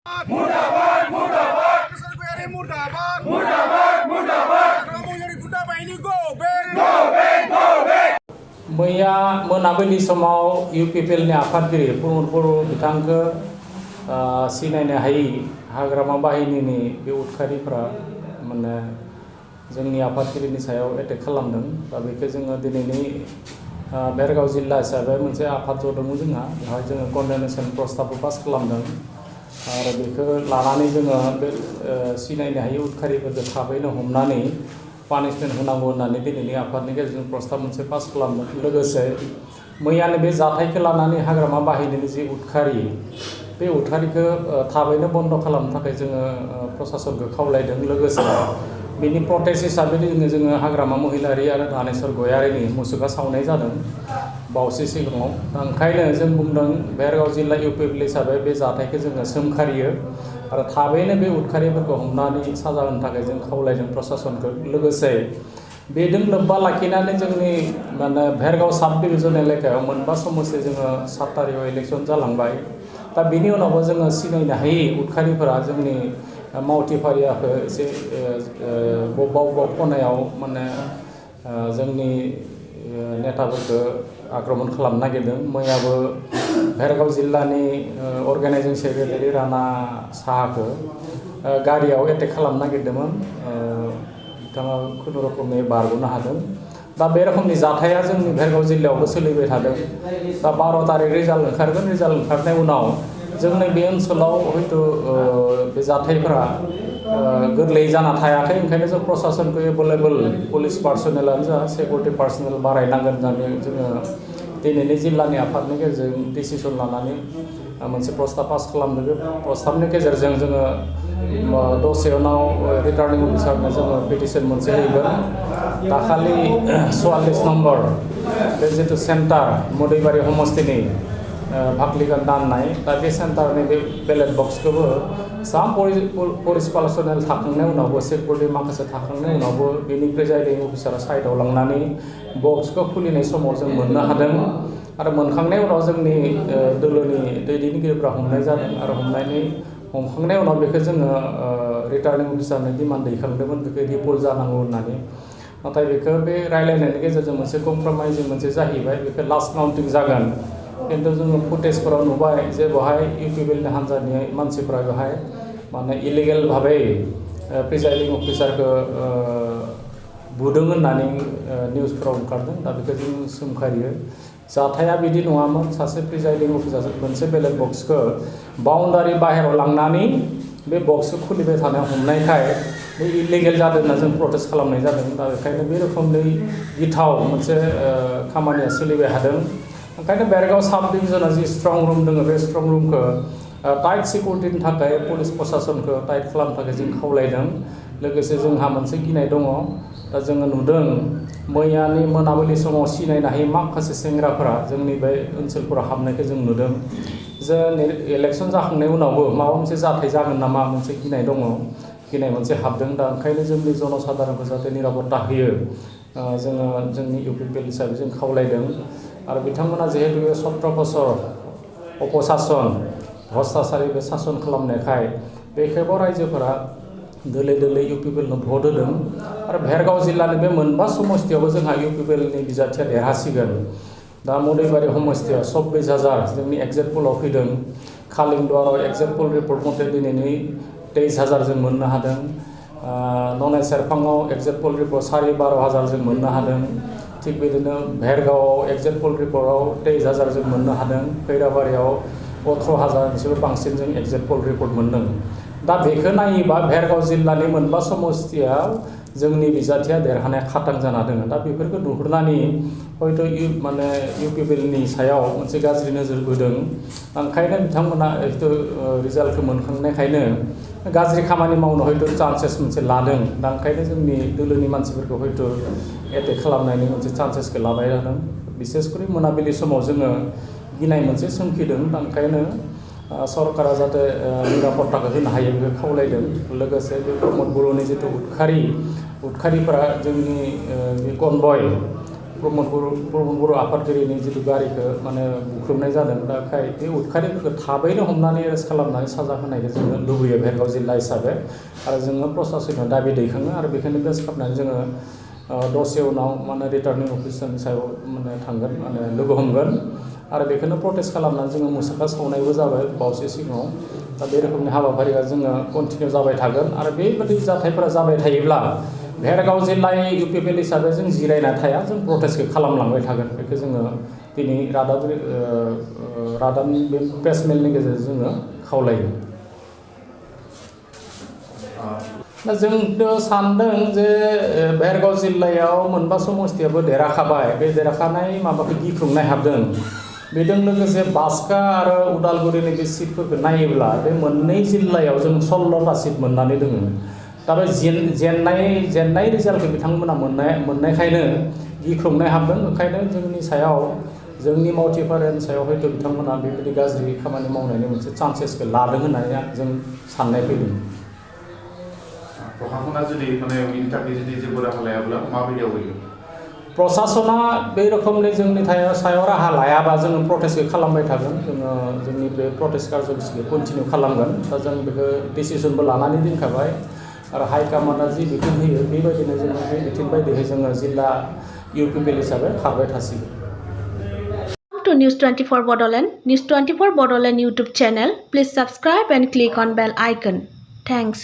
Murdabat, murdabat. Kesatuan murdabat. Murdabat, murdabat. Kamu jadi kuda ini go back. Go back, go back. मैया मोनाबिलि समाव इउपिपिएलनि आफादगिरि प्रमद बर' बिथांखौ सिनायनो हायि हाग्रामा बाहिनीनि बे उदखारिफ्रा माने जोंनि आफादगिरिनि सायाव एटेक खालामदों दा बेखौ जोङो दिनैनि बेरगाव जिल्ला हिसाबै मोनसे आफाद जदोंमोन जोंहा बेवहाय जोङो कन्डेनेसन प्रस्ताबखौ पास खालामदों आरो बेखौ लानानै जोङो बे सिनायनो हायि उदखारिफोरखौ थाबैनो हमनानै पानिशमेन्ट होनांगौ होननानै दिनैनि आफादनि गेजेरजों प्रस्ताब मोनसे पास खालामदों लोगोसे मैयानो बे जाथायखौ लानानै हाग्रामा बाहिनीनि जि उदखारि बे उदखारिखौ थाबैनो बन्द खालामनो थाखाय जोङो प्रशासनखौ खावलायदों लोगोसे बेनि प्रटेस्ट हिसाबै जोङो हाग्रामा महिलारि आरो दानेश्वर गयारिनि मुसुखा सावनाय जादों बावैसो सिगाङाव ओंखायनो जों बुंदों बेरगाव जिल्ला इउपिपिएल हिसाबै बे जाथायखौ जोङो सोमखारियो आरो थाबैनो बे उदखारिफोरखौ हमनानै साजा होनो थाखाय जों खावलायदों प्रशासनखौ लोगोसे बेजों लोब्बा लाखिनानै जोंनि माने भेरगाव साब डिभिजन एलेकायाव मोनबा समस्या जोङो 7 तारिखआव इलेक्शन जालांबाय दा बेनि उनावबो जोङो सिनायनो हायि उदखारिफोरा जोंनि मावथिफारियाखौ एसे बबेबा खनायाव माने जोंनि नेताफोरखौ आक्रमण खालामनो नागिरदों मैयाबो भेरगाव जिल्लानि अर्गानाइजिं सेक्रेटारि राणा साहाखौ गारियाव एटेक खालामनो नागिरदोंमोन बिथाङा खुनुरुखुमै बारग'नो हादों दा बे रोखोमनि जाथाया जोंनि भेरगाव जिल्लायावबो सोलिबाय थादों दा 12 तारिख रिजाल्ट ओंखारगोन रिजाल्ट ओंखारनाय उनाव जोंनि बे ओनसोलाव हयथ' बे जाथायफोरा गोरलै जाना थायाखै ओंखायनो जों प्रशासनखौ एभेलेबल पुलिस पार्सनेलानो जा सिकिउरिटि पार्सनेल बारायनांगोन होननानै जोङो दिनैनि जिल्लानि आफादनि गेजेरजों डिसिसन लानानै मोनसे प्रस्ताब पास खालामदों बे प्रस्ताबनि गेजेरजों जोङो दसे उनाव रिटार्निं अफिसारनो जोङो पिटिसन मोनसे हैगोन दाखालि 44 नम्बर बे जितु सेन्टार मदैबारि हमस्थिनि भागलिगान दाननाय दा बे सेन्टारनि बे बेलेट बक्सखौबो साम पुलिस पार्सनेल थाखांनाय उनावबो सिकिउरिटि माखासे थाखांनाय उनावबो बेनि प्रिजाइडिं अफिसारा साइडआव लांनानै बक्सखौ खुलिनाय समाव जों मोननो हादों आरो मोनखांनाय उनाव जोंनि दोलोनि दैदेनगिरिफ्रा हमनाय जादों आरो हमखांनाय उनाव बेखौ जोङो रिटार्निं अफिसारनो डिमान्ड दैखांदोंमोन बेखौ रिपर्ट जानांगौ होननानै नाथाय बेखौ बे रायलायनायनि गेजेरजों मोनसे कमप्रमाइजिं मोनसे जाहैबाय बेखौ लास्ट काउन्टिं जागोन किन्तु जोङो फुटेजफोराव नुबाय जे बेवहाय इउपिपिएलनि हान्जानि मानसिफ्रा बेवहाय माने इलिगेल भाबै प्रिजाइडिं अफिसारखौ बुदों होननानै निउसफोराव ओंखारदों दा बेखौ जों सोमखारियो जाथाया बिदि नङामोन सासे प्रिजाइडिं अफिसार मोनसे बेलेट बक्सखौ बाउन्डारि बाहेराव लांनानै बे बक्सखौ खुलिबाय थानायाव हमनायखाय बे इलिगेल जादों होनना जों प्रटेस्ट खालामनाय जादों दा बेखायनो बे रोखोमनि गिथाव मोनसे खामानिया सोलिबाय थादों ओंखायनो बेरगाव साब डिभिजना जि स्ट्रं रुम दङ बे स्ट्रं रुमखौ टाइट सिकिउरिटिनि थाखाय पुलिस प्रशासनखौ टाइट खालामनो थाखाय जों खावलायदों लोगोसे जोंहा मोनसे गिनाय दङ दा जोङो नुदों मैयानि मोनाबिलि समाव सिनायनो हायै माखासे सेंग्राफोरा जोंनि बे ओनसोलफोराव हाबनायखौ जों नुदों जे इलेक्शन जाखांनायनि उनावबो माबा मोनसे जाथाय जागोन नामा मोनसे गिनाय दङ गिनाय मोनसे हाबदों दा ओंखायनो जोंनि जनसाधारनखौ जाहाथे निरापत्ता होयो जोङो जोंनि इउपिपिएल हिसाबै जों खावलायदों आरो बिथांमोना जिहेतु 17 बोसोर अपसासन भ्रष्टाचारि बे सासन खालामनायखाय बे खेबाव रायजोफोरा दोले दोले इउपिपिएलनो भट होदों आरो भेरगाव जिल्लानि बे मोनबा समस्थियावबो जोंहा इउपिपिएलनि बिजाथिया देरहासिगोन दा मदैबारि समस्थियाव 24,000 जोंनि एक्जेक्ट पलाव फैदों खालिंदुवाराव एक्जेक्ट पल रिपर्ट मथे दिनैनि 23,000 जों मोननो हादों ननाय सेरफाङाव एक्जेक्ट पल रिपर्ट 12,500 जों मोननो हादों थिग बिदिनो भेरगावआव एक्जेक्ट पल रिपर्टआव 23,000 जों मोननो हादों खैराबारियाव 18,000निसो बांसिन जों एक्जेक्ट पल रिपर्ट मोनदों दा बेखौ नायोबा भेरगाव जिल्लानि मोनबा समस्थियाव जोंनि बिजाथिया देरहानाया खाथां जाना दङ दा बेफोरखौ नुहुरनानै हयथ' माने इउपिपिएलनि सायाव मोनसे गाज्रि नोजोर बोदों ओंखायनो बिथांमोना हयथ' रिजाल्टखौ मोनखांनायखायनो गाज्रि खामानि मावनो हयथ' चान्सेस मोनसे लादों दा ओंखायनो जोंनि दोलोनि मानसिफोरखौ हयथ' एटेक खालामनायनि मोनसे चान्सेसखौ लाबाय जादों बिसेसकरि मोनाबिलि समाव जोङो गिनाय मोनसे सोमखिदों दा ओंखायनो सरकारा जाहाथे निरापत्ताखौ होनो हायो बेखौ खावलायदों लोगोसे बे प्रमद बर'नि जितु उदखारिफोरा जोंनि बे कनभय प्रमद बर' आफादगिरिनि जितु गारिखौ माने बुख्रुबनाय जादों दा बे उदखारिफोरखौ थाबैनो हमनानै एरेस्ट खालामनानै साजा होनायखौ जोङो लुबैयो भेरगाव जिल्ला हिसाबै आरो जोङो प्रशासनाव दाबि दैखाङो आरो बेखायनो बेस खालामनानै जोङो दसे उनाव माने रिटार्निं अफिसारनि सायाव माने थांगोन माने लोगो हमगोन आरो बेखौनो प्रटेस्ट खालामनानै जोङो मुसुखा सावनायबो जाबाय बावैसो सिगाङाव दा बे रोखोमनि हाबाफारिया जोङो कन्टिनिउ जाबाय थागोन आरो बेबायदि जाथायफोरा जाबाय थायोब्ला भेरगाव जिल्लानि UPPL हिसाबै जों जिरायना थाया जों प्रटेस्टखौ खालामलांबाय थागोन बेखौ जोङो दिनै रादाबनि बे प्रेस मेलनि गेजेरजों जोङो खावलायो दा जों सानदों जे भेरगाव जिल्लायाव मोनबा समस्तियाबो देरहाखाबाय बे देरहाखानाय माबाखौ गिख्रंनाय हाबदों बेजों लोगोसे बाक्सा आरो उदालगुरिनि बे सिटफोरखौ नायोब्ला बे मोननै जिल्लायाव जों 16टा सिट मोननानै दङ दा बे जेननाय रिजाल्टखौ बिथांमोना मोननायखायनो गिख्रंनाय हाबदों ओंखायनो जोंनि सायाव जोंनि मावथिफोरनि सायाव हयथ' बिथांमोना बेबायदि गाज्रि खामानि मावनायनि मोनसे चान्सेसखौ लादों होननानै जों साननाय फैदों प्रशासना जुदि माने बेनि थाखाय जुदि जेबो राहा लायाब्ला माबायदियाव होयो प्रशासना बे रोखोमनि जोंनि सायाव राहा लायाबा जोङो प्रटेस्टखौ खालामबाय थागोन जोङो जोंनि बे प्रटेस्ट कार्ज'लिसिखौ कन्टिनिउ खालामगोन दा जों बेखौ डिसिसनबो लानानै दोनखाबाय आरो हाइकमान्डआ जि बिथोन होयो बेबायदिनो जोङो बे बिथोन बायदियै जोङो जिल्ला UPPL हिसाबै खारबाय थासिगोन To News 24 Bodoland, News 24 Bodoland YouTube channel, please subscribe and click on bell icon. Thanks.